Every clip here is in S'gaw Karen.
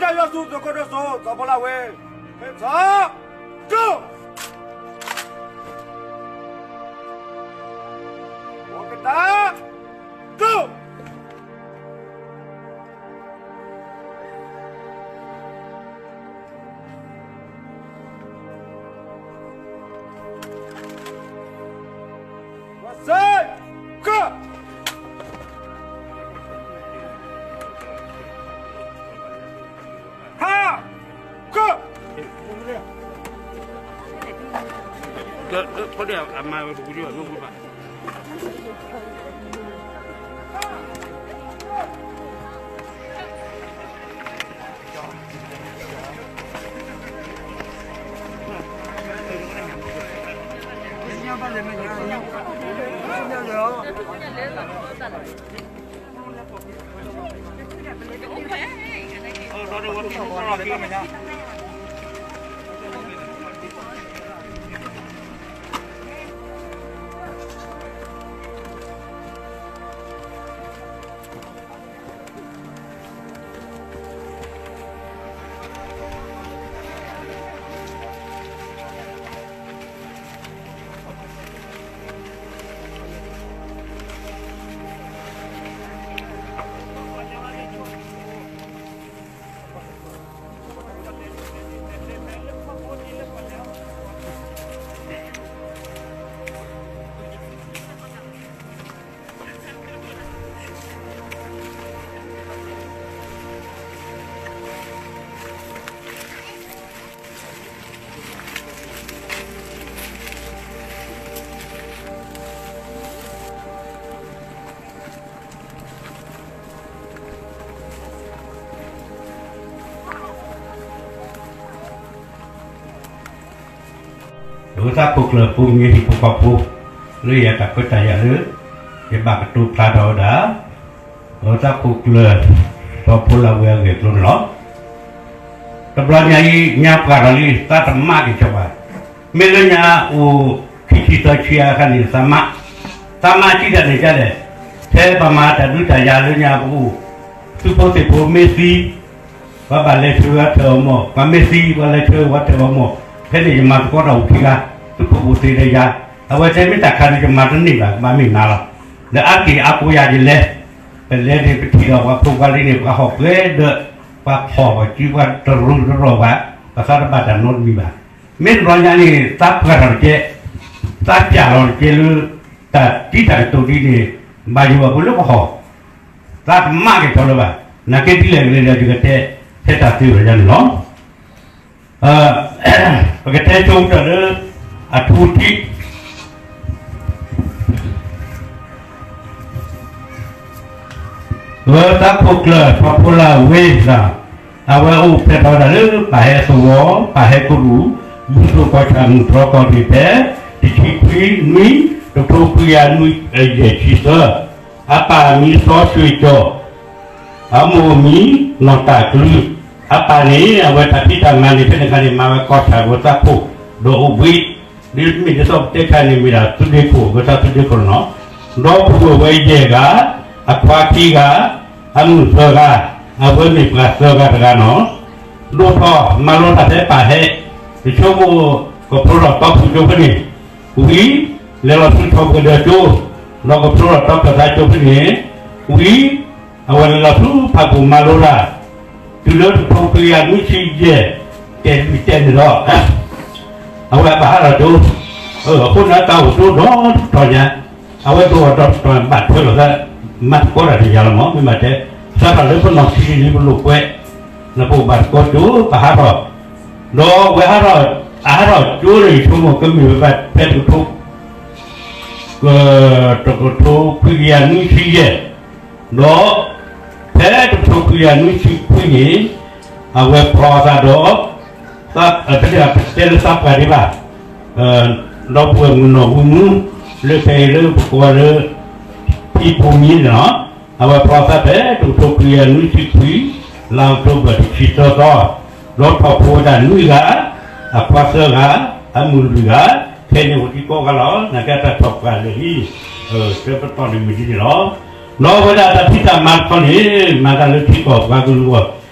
တၢ်ယွၤဆူသုးခိၣ်ဒိၣ်စိ စီၤဖိလၢဝ့ ဖဲထီ ကၠိ ဝီကတၢ ကၠိ ဝစ့ ကၢ ဟါ ကၢ လၢ လၢ ဖိဒံၣ်အမၤဝဲပကူဒံၣ်ဘၣ် မ့ၢ်ဝဲဘၣ် ဒီးသးခိၣ်ကျၢၢ်ဖိမ့ၢ်ဟံၣ်ဖိဃီဖိ လၢယတၢ်ခွဲးတၢ်ယာ်လၢ ယဘၣ်ကတိၤဖျါထီၣ်ဝဲဒၣ် ဒီးသးခိၣ်ကျၢၢ် စီၤဖိလၢဝ့အဂ့ၢ်အကျိၤန့ၣ်လီၤ. တဘျီညါအံၤ ညါပှၢ်ထီၣ်လံ သးတမၤက့ၤကီဘၣ်. မ့ၢ်လၢညါအိၣ်ခံဆံသၢဆံအခါန့ၣ် သးမၤ, သးမၤစံးတၢ်န့ၣ်ဒ်လဲၣ်, ဖဲပမၤတၢ်ဒုးတၢ်ယၤလၢညါပအိၣ်, သုးဖိသ့ၣ်ဖိမ့ၢ်သံ ပှၤဘၣ်လဲၤဆှၢဝဲထၢၣ်အီၤမီၢ်, ပှၤမ့ၢ်သံ ပှၤလဲၤဆှၢဝဲထၢၣ်အီၤမီၢ်, ဖဲန့ၣ်ယမၤသကိးတၢ်အိၣ်ခံဂၤ, သုးဖိအိၣ်သ့ဒီးယၤ, အဝဲတဲမ့ၢ်တၢ်ခါန့ၣ် ယမၤတန့ၢ်ဘၣ် ကဘၣ်မ့ၢ်နၤလီၤ. ဒီးအါတက့ၢ်အါကိးယၤယလဲၤ, ပလဲၤန့ၣ်ပထံၣ်ဒီးပှၤဖိပှၤလံၤန့ၣ် ပှၤဟီၣ်ပှဲၤဒီး ပှၤဖီၣ်ပှၤစုပှၤတရူးတရီၣ်ဘၣ်, ပသးတဘၣ်တၢ်နီတမံၤဘၣ်. မ့ၢ်တဘျီညါန့ၣ် သးပှၢ်ထီၣ်တကဲ, သးပျၢ်လီၤတကဲလၢ တၢ်တံၤတၢ်ကတိၤဒ်န့ၣ် ဘၣ်ယိၣ်ဘၣ်ဘိလၢပဟီၣ် သးတမၤက့ၤထီၣ်လၢၤဘၣ်. နာ်က့ဒ်လဲၣ်ဂ့ၤဒီး ယကတဲဖဲတၢ်သ့ဝဲဒၣ်န့ၣ်လီၤ. ပကတဲဆိကတၢၢ်လၢ အထူအထံး လၢသးခိၣ်ကျၢၢ် စီၤဖိလၢဝ့ဒီး အဝဲအိၣ်ဖျဲၣ်ထီၣ်ဝဲဒၣ်လၢ ပၢ်ဟဲသဝီ, ပၢ်ဟဲကရူၢ်, ဘူၣ်သိၣ်ကီၢ်ဆၣ်မုၢ်တြီၢ်ကီၢ်ရ့ၣ်ဖဲ တဆံခွံနွံ, တကထိခွံကယၤနွံဆံယဲၢ်ဆံသၢ, အပၢ်မံၤစီဆှံကၠီၣ် အမိၢ်မံၤနီၢ်တၢ်ကလုၢ်, အပၢ်န့ၣ် အဝဲတၢ်ဖံးတၢ်မၤန့ၣ် ဖဲန့ၣ်အခါန့ၣ် မၤဝဲကီၢ်ဆၣ်ဂီၤသးခိၣ် ဒီးအိၣ်ဘှံး, ဒ်မ့ၢ်ဒ်သိးပတဲခါန့ၣ် မ့ၢ်ဒၣ်သုးဒ့ခိၣ် ဂီၤသးသုးဒ့ခိၣ်န့ၣ်လီၤ. ဒီပုၢ်ဝဲၢ်ယဲၢ်ဂၤ, အခွါခံဂၤ, အမုၣ်သၢဂၤ, အဝဲမ့ၢ်ပှၤသၢဂၤတဂၤန့ၣ်လီၤ. ဒိၣ်ထီၣ်မၤလိတၢ်ဖဲပၢ်ဟဲ, ယဆိကမိၣ် ကဖျိထီၣ်တီဖုၣ်ကၠိဖဲန့ၣ် ဝံၤ လဲၤလီၤဆူထီၣ်ပှဲၤဒၢးကၠိ, ဒီးကဖျိထီၣ်တီဖုၣ်သးကၠိဖဲန့ၣ်, ဝံၤ အဝဲလဲၤလီၤဆူဖးပူၤမၤလိတၢ်, တုၤလၢတကထိခွံကယၤနွံဆံယဲၢ်, တဲမံၤတဲန့ၣ်ဒီး အဝဲဘၣ်ဟးထီၣ်ကၠိ, အဃိန့ၣ်တၢ်အိၣ်ကၠိဒီတတီၤညါ, အဝဲဒိၣ်ထီၣ်ဒီတတီၤ ဘၣ်ထွဲလီၤသး, မၤသကိးတၢ်တယာ်လီၤမး မ့ၢ်မးတဲ, စးထီၣ်လၢပနီၢ်ဆံးလံပလိာ်ကွဲ, နပအိၣ်ဘၣ်သကိးကၠိ ပဟးထီၣ်, ဒီးဝဲဟးထီၣ်, အဟးထီၣ်ကၠိန့ၣ် ယဆိကမိၣ်ကမ့ၢ်ဝဲဘၣ်ဖဲတကထိ တကထိခွံကယၤနွံဆံယဲၢ်, ဒီး ဖဲတကထိခွံကယၤနွံဆံခွံန့ၣ်, အဝဲဖျီသးဒီး, ဖဲန့ၣ်ပတဲလၢသးပှၢ်ဒံးဘၣ်, ဒီပုၢ်ဝဲၢ်မုၣ်နီၢ်ဝံမူ, လၢဖဲအံၤလၢပကိးလၢ ဖံဖိမံန့ၣ်လီၤ. အဝဲဖျီသးဖဲတကထိခွံကယၤနွံဆံခွံ, လါအီးကထိဘၢၣ်တဆံသၢသီ, ဒီးထီၣ်ဖိဝဲဒၣ်နွံဂၤ, အခွါသၢဂၤ, အမုၣ်လွံၢ်ဂၤ, ခဲအံၤန့ၣ်အိၣ်တံၤသကိးဂၤလီၤ. နာ်က့တၢ်ထီၣ်ပှၢ်လၢာ်လံ, တၢ်ပတီၢ်န့ၣ်မ့ၢ်ဒ်န့ၣ်လီၤ. ဒီးအဝဲဒၣ်တၢ်ဖံးတၢ်မၤတခီန့ၣ် မၤတၢ်လၢထံကီၢ်ပှၤကလုာ်အဂီၢ်,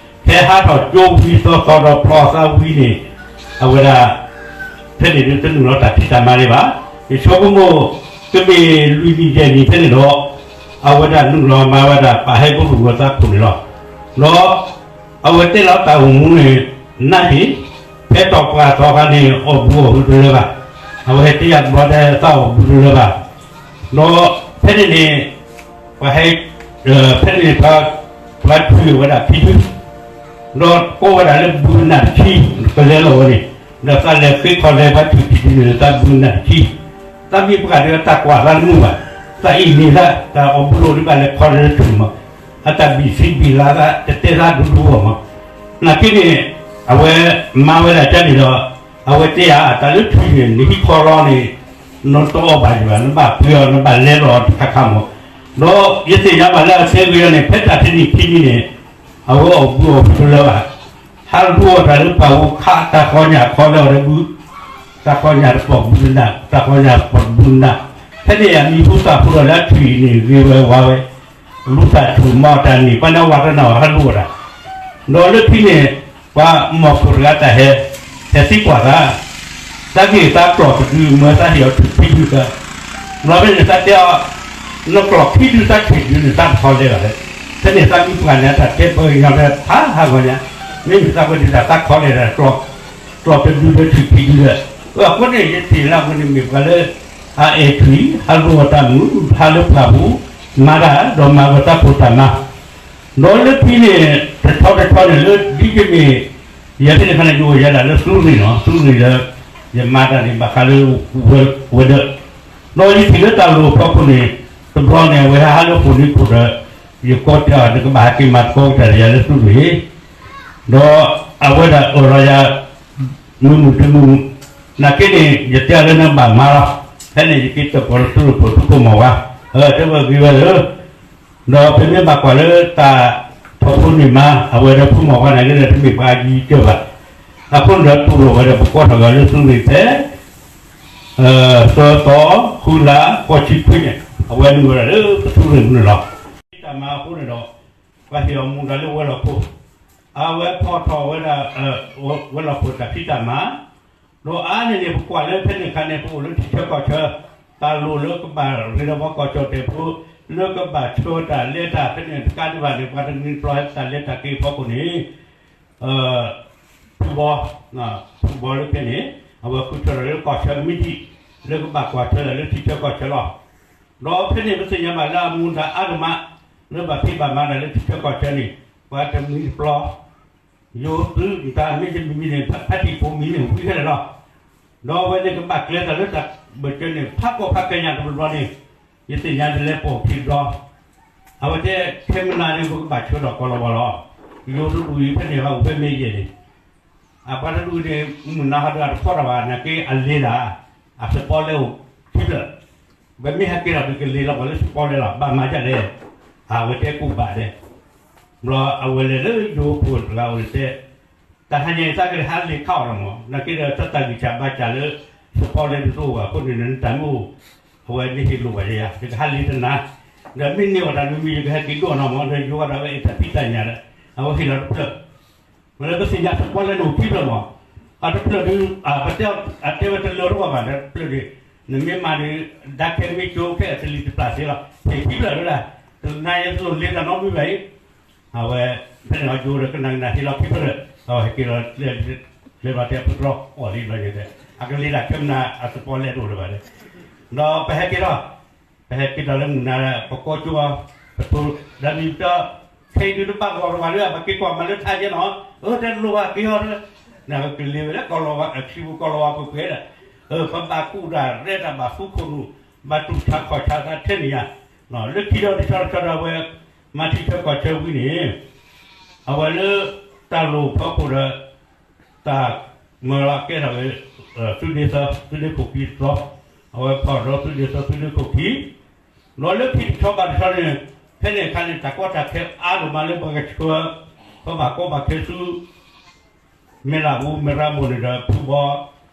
ထ ဖဲဟးထီၣ်ကၠိဝံၤသီသီဒီးဖျီသးဝံၤန့ၣ်, အဝဲဒၣ် ဖဲန့ၣ်ဒုးတနုာ်လီၤတၢ်ဖံးတၢ်မၤဒံးဘၣ်. ယဆိကမိၣ် ကမ့ၢ်လွံၢ်နံၣ်ယဲၢ်နံၣ်ဖဲန့ၣ်ဒီး အဝဲဒၣ်နုာ်လီၤမၤဝဲဒၣ်ပာ်ဟဲဘိလူၢ်ဝဲသးခိၣ်န့ၣ်လီၤ. ဒီး အဝဲတဲလီၤတၢ်အိၣ်မူန့ၣ် နးဟ့ၣ်, ဖဲတီၢ်ပှၢ်သီခါန့ၣ် အီၣ်ဘူးအီၣ်ဟုတလၢဘၣ်. အဝဲဟဲတဲယၤတဘျီဒဲး သးအီၣ်ဘူးတလၢဘၣ်. ဒီးဖဲန့ၣ်န့ၣ် ပှၤဟဲ ဖဲန့ၣ်န့ၣ် ပှၤထုးဝဲဒၣ်ခံဒု, ဒီးကိးဝဲဒၣ်လၢဘူးနးတဆံ, ပလဲၤလီၤဝဲန့ၣ်, ဒီးသးလဲၤဃ့ခီလဲၤပှၤထုးခံဒုန့ၣ် သးဘူးနးတဆံ, သးမ့ၢ်ပှၤဒီးတၢ်ကွၢ်သးတမုာ်ဘၣ်, သးအံၤန့ၣ်သး တၢ်အီၣ်ဘူးလိာ်ဒံးဘၣ်လဲၤခီလဲၤထုးမး, အတၢ်ဘံၣ်စံဘံၣ်လၤသး တတဲသးဒူဒူအီၤမး, နာ်က့န့ၣ် အဝဲမၤဝဲဒၣ်ကန့ၣ်ဒီး အဝဲတဲယၤ တၢ်လၢထုးန့ၣ် နဟံးခီလီၤန့ၣ် နတအီၣ်ဘၣ်ဒံးဘၣ်, နဘၣ်ပှ့ၤအီၤ နဘၣ်လဲလီၤတခါခါမး, ဒီးယသ့ၣ်ညါဘၣ်လၢအဆဲဂ့ၤအီၤန့ၣ် ဖဲတၢ်တနံၣ်ခံနံၣ်န့ၣ် အဝဲအီၣ်ဘူးအီၣ်ဟုတလၢဘၣ်, ဟးလူၤအီၣ်တၢ်လၢပှၢ်ပူၤခး တၢ်ဃီညၣ်ခီလၢအီၤဒီးဘူး, တၢ်ဃီညၣ်တပီၢ်ဘူးနး, တၢ်ဃီညၣ်တပီၢ်ဘူးနး, ဖဲန့ၣ်အမံၤဟူသၣ်ဖိဒီးလၢအထုးအံၤန့ၣ် ဂ့ၤဝဲဝါဝဲ, လူၤတၢ်ထုးမၤတၢ်န့ၣ် ပှၤန့ၣ်ဝၤတနီၤဟးလူၤအီၣ်တၢ်, ဒီးလၢခံန့ၣ် ပှၤမီၢ်ခိၣ်တဂၤတၢ်ဟဲ, ဟဲသံကွၢ်သး တၢ်ဂ့ၢ်သးကျီၢ်တဒု မၢသးဟ့ၣ်အီၤထုးခံဒုသၢ, ဘျီဖဲန့ၣ်သးတဲအီၤ, နကျီၢ်ခံဒုသးထုးဒုန့ၣ် သးတခီလဲဘၣ်လဲၣ်, ဖဲန့ၣ်သးမံပှၢ်န့ၣ် အတၢ်တဲပှၤကညီဖဲဖးဟးဂီၤညါ, မ့မ့ၢ်သးဝဲဒၣ်သးခီလဲဒၣ်ကျီၢ်, ကျီၢ်တဒုလၢထုးခံဒုဒီး, အဃိန့ၣ် ယသ့ၣ်ညါဝဲန့ၣ်မ့ၢ်ပှၤလၢ အအဲၣ်ထွံၣ် ဟးလူၤအီၣ်တၢ်မုာ် ဟးလၢပှၢ်ပူၤ မၤတၢ် ဒီးမၤဝဲသးခိၣ်တၢ်မၤ ဒီးလၢခံန့ၣ် တဆီတဆီန့ၣ်လၢဒ်ကမ့ၢ် ယဲဖဲန့ၣ်ခါန့ၣ် ယအိၣ်ယဲဒၣ်လၢသုးရ့ၣ်နီၤ, သုးရ့ၣ်လၢ ယမၤတၢ်န့ၣ် ဘၣ်ဃးလၢ ဝဲၤဒၢး, ဒီးယထံၣ်လၢတၢ်လိၣ်ဖီခိၣ်န့ၣ် တဘျီန့ၣ် အဝဲဟးလၢဃိာ်နံၤခိၣ်ဒီး ယကိးတဲအီၤ နကဘၣ်ဟဲက့ၤမၤသကိးကတၢၢ်ယၤလၢသုးရ့ၣ်, ဒီးအဝဲဒၣ်အၢၣ်လီၤယၤ မုာ်မုာ်တမုာ်မုာ်, နာ်က့န့ၣ် ယတဲအီၤလၢနဘၣ်မၤလီၤ, ဖဲန့ၣ်ယက့ၤတၢၣ်ပီၣ်လၢသုးရ့ၣ်ခိၣ် သုးခိၣ်မီၢ်ဝါ, တဲဝဲဂ့ၤဝဲလၢ ဒီးပမ့ၢ်ဘၣ်ကွၢ်လၢတၢ်ထီၣ်ဖိန့ၣ်မး အဝဲဒီးဖိမီၢ်ဝါန့ၣ် ကဲဒီးတမ့ၢ်ပှၤယံၤကၢဘၣ်, အဃိန့ၣ်ဒီးတူၢ်လိာ်ဝဲဒီး ပကွၢ်ထီၣ်ဂၤလၢသုးရ့ၣ်ဖဲ သၢသီ ဃုလါ ဃိးဆံခွံန့ၣ် အဝဲနုာ်ဝဲဒၣ်လၢပသုးရ့ၣ်ပူၤန့ၣ်လီၤ. တၢ်မၤအဃိန့ၣ်ဒီး ပှၤဟ့ၣ်အီၤမူဒါလၢဝဲၤလီၢ်ခိၣ်, အဝဲဖီၣ်ထီၣ်ဝဲဒၣ် ဝဲၤလီၢ်ခိၣ်တၢ်ဖံးတၢ်မၤ, ဒီးအါန့ၢ်န့ၣ် ပကွၢ်လၢဖဲန့ၣ်အခါန့ၣ် ပအိၣ်လၢထံဆၢကီၢ်ဆၢ, တၢ်လိၣ်လၢကဘၣ်ရ့ဒီးပှၤကီၢ်ကၠီၣ်တဲာ်ဖိ လၢကဘၣ်ဆှၢတၢ်လဲၤတၢ်ဖဲန့ၣ်တကးဒံးဘၣ်န့ၣ် ပှၤတနံၤတဘျီဟဲတၢ်လဲၤတၢ်က့ၤဖီခိၣ်န့ၣ် ဖုဘီ, ဖုဘီလၢဖဲန့ၣ် အဝဲဃုထၢထီၣ်လၢကီၢ်ဆၢကမံးတံာ် လၢကဘၣ်ကွၢ်ထွဲလၢထံဆၢကီၢ်ဆၢလီၤ. ဒီးဖဲန့ၣ်ပသ့ၣ်ညါဘၣ်လၢအမူဒါအါဒိၣ်မး လၢဘၣ်ဖံးဘၣ်မၤတၢ်လၢထံဆၢကီၢ်ဆၢန့ၣ် ပှၤတနံၤတဘျီ ယိၤသုးတၢ်မ့ၢ်တမံၤမံၤန့ၣ် ဖါတံၢ်ဖိမံၤန့ၣ် ဝံၤခဲလၢာ်လီၤ. ဒီးအဝဲသ့ၣ်ကဘၣ်ကျဲၤတၢ်လၢတၢ်ဘၢၣ်စၢၤန့ၣ် ဖးကီၢ်ဖးကညးတဘျီဘျီန့ၣ် ယသ့ၣ်ညါတလဲၤပိာ်ခံဘျီ, အဝဲတဲ ခဲမုၢ်နၤန့ၣ် ပကဘၣ်ဆှၢထီၣ်ကီၢ်လီၤဝါလီၤ. ယိၤတဒူၣ်အံၤဖဲန့ၣ် ဟးအိၣ်ဖဲမ့ၢ်ယဲၢ်န့ၣ် အပှၤတဒူၣ်န့ၣ် မုၢ်နၤဟးဒုးအတခီတၢ်ဘၣ် နာ်က့အလ့ၤတၢ် အစပီလဲအိၣ်ခံဖျၢၣ်, ပမ့ၢ်ဟဲက့ၤထီၣ်ဒုးကလ့ၤလီၤပှၤလၢစပီလဲလီၤ ဘၣ်မၤဒ်လဲၣ်, အဝဲတဲကူၣ်ဘၣ်ဒဲး, ဘျီအဝဲလဲၤလၢယိၤဖိတဂၤအိၣ်န့ၣ်တဲ, တၢ်ဟါညါအံၤသးကလဲၤဟးလ့ၤခးအီၤလီၤမး နာ်က့ဒီးတၢ်သးဂံၢ်ဆးဘါစၢ်လၢ စပီလဲတဒိၣ်ဘၣ်အဃိန့ၣ် နတၢ်မ့ၢ်အိၣ် အဝဲန့ၣ်ဟ့ၣ်လိာ်ဘၣ်ယၤ တကဟးလ့ၤတနၤ, ဒီးမ့ၢ်န့ၢ်အီၣ်တၢ်မံၤမံၤ ယကဟဲက့ၤဒိၣ်နီၤမး ဒီးယိၤဝဲဒၣ်ဝဲအတၢ်ဖံးတၢ်ညၣ်ဒီး အဝဲဟ့ၣ်လီၤတဖျၢၣ် မ့ၢ်လၢပသ့ၣ်ညါစပီလဲန့ၣ်အိၣ်ခံဖျၢၣ်မး, အတဖျၢၣ်ဒုး အတဲဝဲတလၢတဝီဘၣ်ဒီးတဖျၢၣ်ဒုး, နမ့ၢ်မၤဒုး ဒါခဲမ့ၢ်ကၠိခဲအသလံၤတပျၢ်သ့လီၤ ဟ့ၣ်ခံဖျၢၣ်ဒုးဒၣ်, တနၤယသလိၣ်လ့ၤတၢ်နီတမံၤဘၣ်အံၤ, အဝဲ ဖဲန့ၣ်အီၤယိၤဒီးကနၣ်ကနၣ်ဟ့ၣ်လီၤခံဖျၢၣ်, ဟ့ၣ်က့ၤလီၤ လၢဘၣ်တဲပတြီအီၣ်လံဘျီညါ, အကလ့ၤတၢ်ခဲမနၤအစပီလဲတအိၣ်လၢၤဘၣ်ဒီး, ဒီးပဟဲက့ၤထီၣ် ပဟဲက့ၤထီၣ်လၢမုၢ်နၤ ပကိးကၠိ ပတိၤ ဒီးမံၤပတီၢ် ခဲအံၤဒုးတဘၣ်ဂီၤတဝၤလၢ ပက့ၤကွၢ်မၤလၢထါကဲနီၤ, အၢ တလိၣ်ဘၣ်က့ၤအီၤ, နကကလ့ၤဝဲလၢကီၢ်လီၤဝါ အခံပူၤကီၢ်လီၤဝါပှဲၤပှဲၤဒီး, ပဘၣ်ကူၣ်တၢ်ရဲၣ်တၢ်ဘၣ်ဃူခိၣ်နူာ်, ဘၣ်တူၢ်ဆါခီၣ်ဆါသးထဲန့ၣ်ယါ, လၢခံဒီးတဆီတဆီဒီးအဝဲ မၤထံဆၢကီၢ်ဆၢဝံၤန့ၣ် အဝဲလၢ တၢ်လိၣ်ဖီခိၣ်ဒီး တၢ်မၢလီၤကဲထီၣ်ဝဲ သုးဒ့သၢ သုးဒ့ခိၣ်ခံတဘျီ, အဝဲဖီၣ်ဒီးသုးဒ့သၢ သုးဒ့ခိၣ်ခံ, ဒီးလၢခံတဆီဘၣ်တဆီန့ၣ် ဖဲန့ၣ်အခါန့ၣ် တၢ်ကီတၢ်ခဲအါဒိၣ်မးလၢပှၤကဆှၢ ပှၤဘၣ်ကီဘၣ်ခဲဆူ မဲၢ်လးပူၤ မဲၢ်ရမိၢ်န့ၣ်ဒီး ဖုဘီ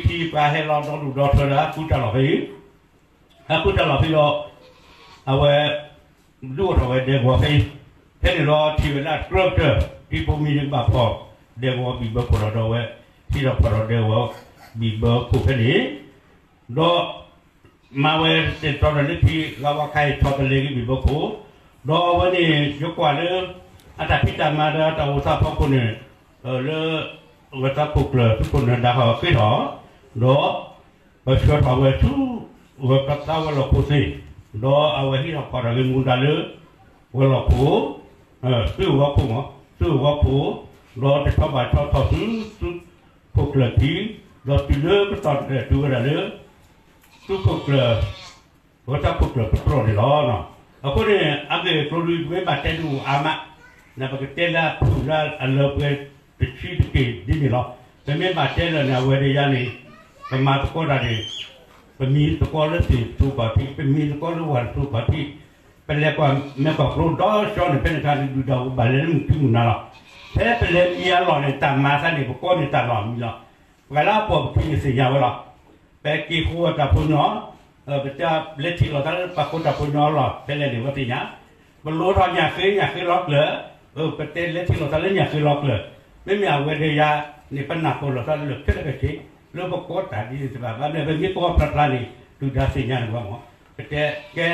သုးက့ခံ ပှၤဟဲလီၤဒီဒူၣ်ဒီထၢဒီး ဟးဃုတၢ်လီၢ်ဖဲအံၤ, ဟးဃုတၢ်လီၢ်ဖဲဒီး အဝဲ ဒုးအိၣ်ထီၣ်ဝဲဒဲကဝီၤဖဲအံၤ, ဖဲန့ၣ်ဒီးထံၣ်ဝဲလၢအကြၢးကတၢၢ် ထံဖိမံၤန့ၣ်ဘၣ်ဖီၣ်ဒဲကဝီၤဘံၣ်ဘၢခိၣ်ဒီး ဒီးအဝဲဟံးထီၣ်ဖီၣ်ထီၣ်ဒဲကဝီၤဘံၣ်ဘၢခိၣ်ဖဲန့ၣ် ဒီးမၤဝဲတ့ၢ်တီဒီးလၢခံ ဂၤဝါခါအံၤထီၣ်တလဲၤက့ၤဘံၣ်ဘၢခိၣ်, ဒီးအဝဲန့ၣ် ယကွၢ်လၢ အတၢ်ဖံးတၢ်မၤဒီးအတၢ်အိၣ်သးဖီခိၣ်န့ၣ် လၢ ဂဲၤသးခိၣ်ကျၢၢ် သုးခိၣ်နၢၤဒါဃီၤဃ့ထီၣ်, ဒီး ပဆှၢထီၣ်ဝဲဆူ ဂဲၤသးဝဲၤလီၢ်ခိၣ်သ့ၣ်, ဒီးအဝဲဟံးထီၣ်ဖီၣ်ထီၣ်ဂ့ၤမူဒါလၢ ဝဲၤလီၢ်ခိၣ် သုးဂီၤခိၣ်မး သုးဂီၤခိၣ်, ဒီးတဆီဘၣ်ဆီထီၣ်ဆူ သုးခိၣ်ကျၢၢ်ခံ, ဒီးတုၤလၢကတီၢ်တဖျၢၣ်တုၤဝဲဒၣ်လၢ သုးခိၣ်ကျၢၢ် ဂဲၤသးခိၣ်ကျၢၢ်ပတြီၢ်န့ၣ်လီၤ. အဃိန့ၣ် အဂ့ၢ်အကျိၤဒ်ပမ့ၢ်ဘၣ်တဲဒ်အိၣ်အါမး, နပကတဲလၢအဖုၣ်လၢအလၢပှဲၤတဆံတက့ၢ်ဒ်န့ၣ်လီၤ. ပမ့ၢ်ဘၣ်တဲလၢာ်န့ၣ် အဝဲဒၣ်ယၤန့ၣ် ပမၤသကိးတၢ်န့ၣ် ပမံၤသကိးလၢသ့ၣ်တဖၣ်ထံး, ပမံၤသကိးလၢဝၤတဖၣ်ထံး, ပလဲၤကွၢ်မဲာ်ကွၢ်ကျိဒီးကၠီန့ၣ် ဖဲန့ၣ်အခါန့ၣ် ဒုၣ်တၢ်အိၣ်ဘၣ်လဲၤလၢမုၢ်ထံမုၢ်နၤလီၤ. ဖဲပလဲၤမံၤအလီၢ်န့ၣ် တၢ်မၤသးန့ၣ် ပကိးန့ၢ်တၢ်လီၢ်မံၤလီၤ. ပှၤလၢအပိာ်ပခံန့ၣ်သ့ၣ်ညါဝဲလီၤ. ပက့ၤဃိတၢ်ဖိညီ, ပတဲလဲၤထံၣ်လိာ်သးလၢပှၤဃိတၢ်ဖိညီအလီၢ် ဖဲလဲၣ်န့ၣ် ဝဲသ့ၣ်ညါ, ပလိၣ်ထီၣ်ညၣ်ဃ့ ညၣ်ဃ့လီၤကျၢၢ်, ပတဲလဲၤထံၣ်လိာ်သးလၢညၣ်ဃ့လီၤကျၢၢ်, မ့မ့ၢ်အဝဲဒီးယၤန့ၣ် ပနၢ်ပၢၢ်လိာ်သးလၢခဲလၢာ်ခဲဆ့, လၢပကိးတၢ်ဒ်န့ၣ်တဘၣ်, ဘၣ်မနုၤလဲၣ် ပမ့ၢ်ကိးဖျါဖျါန့ၣ် ဒုၣ်ဒါသ့ၣ်ညါန့ၣ်ဝဲမး, ပတဲကဲ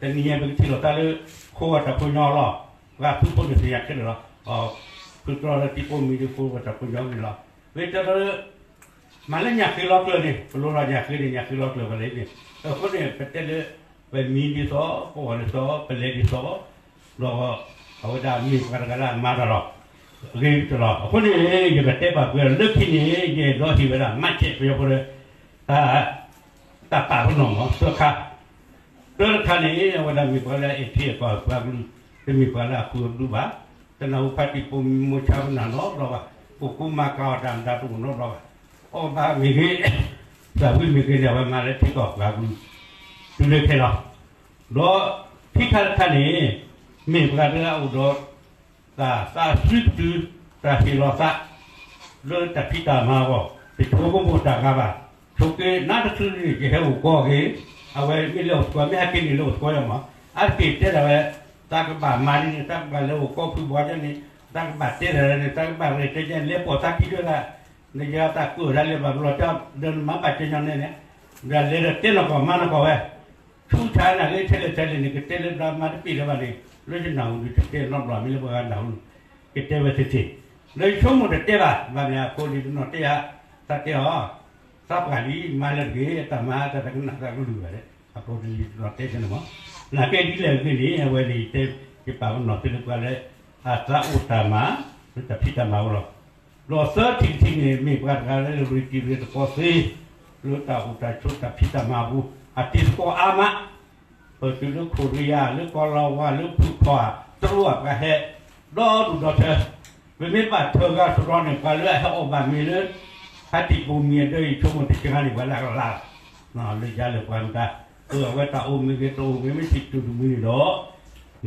တနံၤညါပကထံၣ်လိာ်သးလၢ ဃိတၢ်ဖိညီအလီၢ်, ပှၤဖုဖိန့ၣ်သ့ၣ်ညါခဲလၢာ်လီၤ. ဖုတြီၢ်လၢထံဖိမံၤဒ်ဃိတၢ်ဖိညီန့ၣ်လီၤ. မ့ၢ်တဲလၢ မၤလၢညၣ်ဃ့လီၤကျၢၢ်န့ၣ် ပလိၣ်ထီၣ်ညၣ်ဃ့န့ၣ် ညၣ်ဃ့လီၤကျၢၢ်ဝဲလဲၣ်န့ၣ်, အဃိန့ၣ် ပတဲလၢ ပမံၤဒ်သိး ပအီၣ်ဒ်သိး ပလဲၤဒ်သိး, ဒီးအဝဲဒၣ်မ့ၢ်ပှၤတဂၤလၢအမၤတၢ်လီၤ. အဂ့ၤကတၢၢ်လီၤ. အဃိန့ၣ် ယကတဲဘၣ်ပှဲၤလၢခံန့ၣ် ယအဲၣ်ဒိးဟ့ၣ်ဝဲဒၣ် မၤစဲးပယီၤဖိလၢ တၢ် တၢ်ပာ်ပနီၣ်မး သၢခါ, တၢတခါန့ၣ် အဝဲဒၣ်မ့ၢ်ပှၤလၢအအဲၣ်ထံအဲၣ်ကီၢ်ပှၤကလုာ်, တမ့ၢ်ပှၤလၢအဃုအဘျုးဘၣ်, တနၢ်ဟူဖါတံၢ်ပိာ်မုၣ်မိၢ်ဆါပနၢ်နီတဘျီဘၣ်, အိၣ်ဃူမၤကၤအီၣ်တၢ်မတၤတအိၣ်နီတဘျီဘၣ်, အီၣ်ဘၣ်မ့ၢ်ဂ့ၤ, သးဝံၣ်မ့ၢ်ဂ့ၤန့ၣ် အဝဲမၤလၢထံကီၢ်ပှၤကလုာ်, တုၤလၢခဲလီၤ. ဒီးခံခါတခါန့ၣ် မ့ၢ်ပှၤလၢအအိၣ်ဒီး တၢ်သးစုတစု, တၢ်ဟ့ၣ်လီၤသး လၢတၢ်ဖံးတၢ်မၤအဂီၢ်, တဆိကမိၣ်တၢ်ဂၤဘၣ်, ဆိက့ၤနါတချုးန့ၣ် ယဟဲအိၣ်ကီၢ်ဂ့ၤ, အဝဲမ့ၢ်လဲၤအိၣ်သကိး မ့ၢ်ဟဲက့ၤန့ၣ် လဲၤအိၣ်သကိးယီၤမး, အါတက့ၢ်တဲဒၣ်ဝဲ, တၢ်ကဘၣ်မၤဒ်န့ၣ် တၢ်ကဘၣ်လဲၤအိၣ်ကီၢ်ဖုဘီကန့ၣ်, တၢ်ကဘၣ်တဲဒၣ်န့ၣ် တၢ်ကဘၣ်ရဲၣ်ကျဲၤကန့ၣ် လဲၤပိာ်သးခံဒၣ်, နယၤတၢ်ကိၢ်တၢ်လဲၤဘၣ်ဘျီတၢ် ဒီးနမၤဘၣ်ကညီန့ၣ်န့ၣ်, ဒီးလဲၤဒီးတဲနီၢ်ကီၢ်မၤနီၢ်ကီၢ်ဝဲ ဆူၣ်ဆါနၤဂ့ၤထဲလဲၣ်ထဲလဲၣ်န့ၣ် ကတဲလၢဘျါမၤတပ့ၢ်လၢၤဘၣ်န့ၣ်, လၢယနၢ်ဟူဒုးတတဲနီတဘျီ မ့ၢ်လၢပှၤဂၤနၢ်ဟူ, ကတဲဝဲသ့ၣ်သ့ၣ်, လၢယဆိကမိၣ်တတဲဘၣ်, ဘၣ်မနုၤအဃိန့ၣ် တနီၤတဲယၤ, တၢ်တဲအီၤ, သးပှၢ်လံ မၤလၢတဂ့ၤ တၢ်မၤတၢ်တကနၣ်တၢ်ကလုၢ်ဘၣ်လဲၣ်, အဃိန့ၣ်တနီၤတဲန့ၣ်မး, နာ်ကဲဒ်လဲၣ်ဂ့ၤန့ၣ် အဝဲန့ၣ်တဲ, ယပာ်ပနီၣ်သုလၢပှၤလၢ အသးအိၣ်တၢ်မၤ, လၢတၢ်ဖံးတၢ်မၤအဂီၢ်လီၤ. ဒီးသၢထံၣ်တထံၣ်န့ၣ် မ့ၢ်ပှၤတဂၤလၢရ့တံၤရ့သကိးသ့, လၢတၢ်အိၣ်တၢ်ဆိးတၢ်ဖံးတၢ်မၤအပူၤ, အတ့သကိးအါမး, ပတုၤလၢခိရံယါ လၢကီၢ်လီၤဝါ လၢဖုၣ်ဖီၣ်ဧါ, တရူးဧါ ပှၤဟဲဒီဒူၣ်ဒီထၢ, ပမ့ၢ်ဘၣ်ထၢဂၤစရီန့ၣ် ပှၤလၢအဟဲအီၣ်ဘၣ်မ့ၤလၢ ဖါတံၢ်ပိာ်မုၣ်အဒၢး ယဆိကမိၣ်တကဂၤန့ၣ် ပှၤလၢအကလၢ် လၢယၤလၢပှၤမတၤ, အဝဲတၢ်အိၣ်မ့ၢ်ဂ့ၤ တအိၣ်မ့ၢ်ဂ့ၤ မ့ၢ်ထံၣ်တုၤတ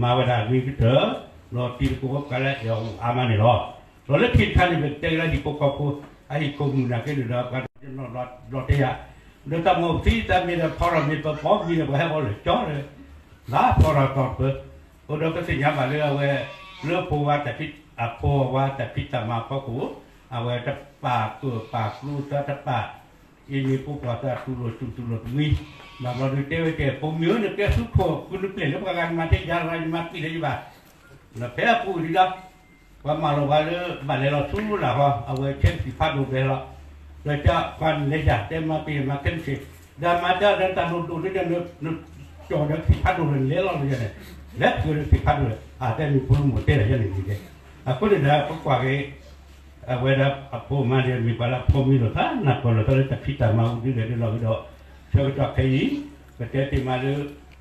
မံၤန့ၣ်ဒီး မၤဝဲဒၣ်ဂ့ၤကတၢၢ်, ဒီးတံၤသကိးပှၤလၢအအဲၣ်အီၤအိၣ်အါမးန့ၣ်လီၤ. ဒီးလၢခံတခါန့ၣ် ပကတဲကဒါဟံၣ်ဖိဃီဖိ အဟံၣ်ခိၣ်မုၢ်နာ်က့န့ၣ်ဒီး ပှၤတနီၤဘျီတဲယၤ, ဒီးတၢ်မၤအိၣ်ပသံတၢ်မ့ၢ်ဒီးဖီထီၣ်မ့ၢ်ပဖီမ့ၢ်ဒီး ပှၤဟဲအီၣ်လၢာ်ကၠီလၢ လၢဖီထီၣ်တီၢ်တပၢၢ်, အိၣ်ဒီးပသ့ၣ်ညါဘၣ်လၢအဝဲ လၢဖိဝဲတၢ်ဖံး အဖိဝဲတၢ်ဖံးတၢ်မၤအဖီခိၣ်, အဝဲတပာ်ပၢၢ်ပာ်ကျိသးတပာ် အံၤမ့ၢ်ပိာ်ပှၤသးတူၢ်လိာ်တူၢ်တူၢ်လိာ်တမံၤ, ဘၣ်ဘျီဒုးတဲဝဲတဲ ပိာ်မုၣ်ဧၢ နကဲဆူခိၣ် ဃုနပျဲၢ်လၢပှၤဂၤနမၤတ့ၢ်ယၤလီၤ ယမၤပံာ်လၢယဘၣ်, နဖဲအပူၤဒံးလီၤ, ပှၤမၢလီၤပှၤလၢ ဘၣ်လဲၤလီၤဆူလၢ်ဟီ အဝဲဆဲးကသံၣ်ဖးဒိၣ်ဘဲလီၤ, ဒီးတဲပှၤနလဲၤယၤ တဲမၤပံာ်မၤခဲမုၢ်ဆ့ၣ်, ဒီးမၤတၢ်ဒီးတၢ်လိၣ်ဒိၣ်လၢဒီး နကၠီၤဒီးကသံၣ်ဖးဒိၣ်လၢနလဲၤလီၤလၢယၤန့ၣ်, လဲၤဃုာ်ဒီးကသံၣ်ဖးဒိၣ်လၢ အတဲမ့ၢ်ဖိမုၣ်တဲလၢယၤန့ၣ်န့ၣ်, အဃိန့ၣ်ဒီးပကွၢ်က့ၤ အဝဲဒၣ်အဖိမါန့ၣ် မ့ၢ်ပှၤလၢအဖိမံလိာ်သး နၢ်ပၢၢ်လိာ်သးလၢတၢ်ဖံးတၢ်မၤအူဒုးလဲၣ်ဒုးလီၤကဒီး, ဆၢကတီၢ်ခဲအံၤ ပတဲတ့ၢ်မးလၢ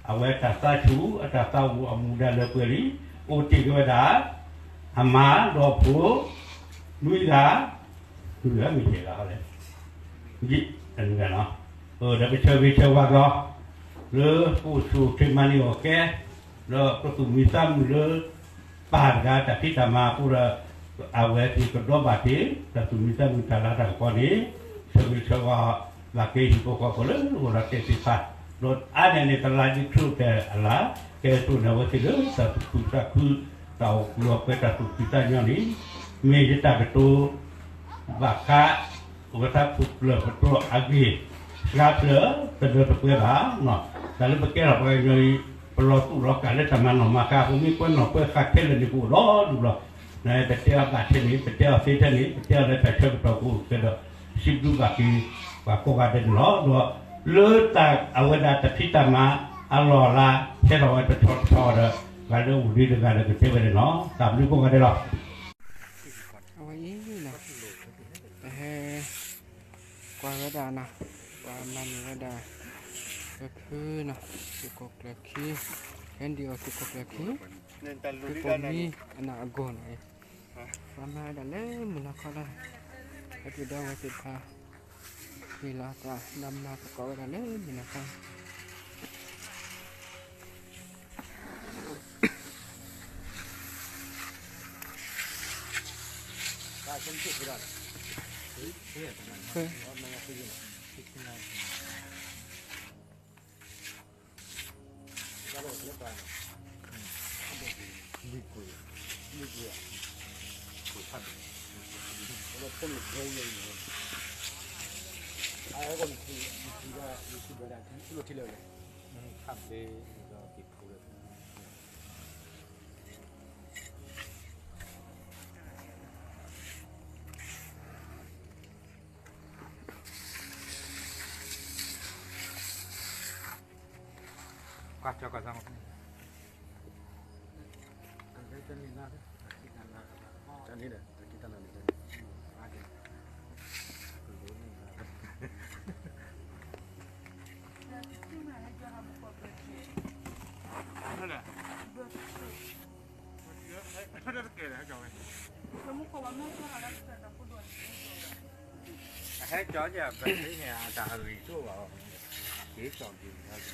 အဝဲတၢ်သးဆူၣ် အတၢ်သးဝူအမူဒါလၢပှဲၤလံ, အိၣ်တ့ၢ်က့ၤဝဲဒၣ် အမါဒီးအဖိ နွံဂၤ, နွံဂၤမ့ၢ်ယဲၢ်ဂၤလဲၣ်, ဒီးပဆၢဂ့ၤဆၢဝါက့ၤအီၤ လၢပအိၣ်ဆူၣ်အိၣ်ချ့မၤန့ၢ်အီၣ်ကဲ, ဒီးပသူၣ်မံသးမုာ်လၢ ပၢ်တဂၤတၢ်ဖံးတၢ်မၤအဃိဒီး အဝဲသ့ၣ်ကဒီးဘၣ်တ့ၢ် တၢ်သူၣ်မံသးမုာ်တၢ်လၤတၢ်ကပီၤန့ၣ် ဆၢဂ့ၤဆၢဝါ ဘၣ်က့ၤဟံၣ်ဖိဃီဖိလၢအိၣ်ဒီးတဲသ့ၣ်တဖၣ်, ဒီးအါန့ၢ်န့ၣ် တလါဒ်ခရံာ်အိၣ်ဖျဲၣ်အလါ ကဲသိးန့ၣ်အဝဲသ့ၣ်လၢတၢ်သူၣ်ခုသးခု တၢ်အိၣ်ကူအီၤပှဲၤတၢ်သူၣ်ဖှံသးညီန့ၣ် မ့ၢ်ယတၢ်ကတိၤ ဘၣ်ဃး အဝဲတၢ်ခူၣ်ဖျၢၣ်ပတြီအဂ့ၢ် စှၤဖျၢၣ်တဒၢတပှဲၤဘၣ်. တၢ်လၢပကဲထီၣ်ပှၤကညီအံၤ ပလီၤတူာ်လီၤကာ်လၢတၢ်မၤနီၣ်မၤဃါအဃိ မ့ၢ်ကွဲနီၣ်ကွဲဃါခဲလၢာ်န့ၣ် ကအိၣ်ဒီဒူၣ်လီၤ. နပတဲအီၤဘၣ်ထဲန့ၣ် ပတဲအီၤသ့ထဲန့ၣ် ပတဲအီၤလၢတၢ်ဆၢကတီၢ်ကအိၣ်ကဒီး စံးဘျုးဘၣ်က့ၤ ပှၤကိးဂၤဒဲးန့ၣ်လီၤ. ဒီးလၢတၢ်အဝဲဒၣ်တၢ်ဖံးတၢ်မၤအလီၢ်အလၤ ဟဲထီၣ်ဝဲတဆီတဆီဒီး ပှၤလၢအိၣ်လံတဂၤဒီးကတဲဝဲန့ၣ်လီၤ. တၢ်ဘျုးကိးဂၤဒဲးလီၤ. အဝဲအံၤနီၤ ပဟဲ ကွၢ်ဝဲဒၣ်နီၤ ပှၤမၤန့ၢ်ဝဲဒၣ် ပဖုနီၤ သုးခိၣ်ကျၢၢ်ခံ ဟဲဒံးအီၤသုးခိၣ်ကျၢၢ်ခံ သုးခိၣ်မံအနၢ်အဂီၢ်နီၤ ပှၤမၤဝဲဒၣ်လၢမုၢ်လီၤခီလီၤ ဟဲပူၤဒီးဝဲသ့ၣ်တဖၣ် မ့ၢ်လီၤသးဒီးမၤသကိးဝဲဒၣ်လၢမုၢ်လီၤခီ အဟဲကၠီယၤ ဘၣ်သ့ၣ်ညါ အတၢ်အဂံၢ်စိဘၣ်အီၤ က့ၤကၠီဒံး လၢ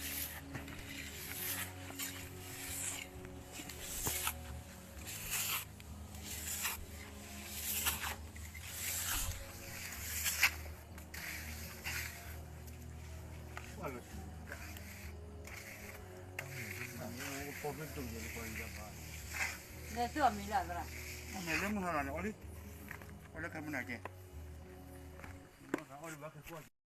မုၢ်ဟါလီၤန့ၣ် အီလံ အီလၢခဲမုၢ်နၤကဲ အီလၢဘၣ်ခဲကိး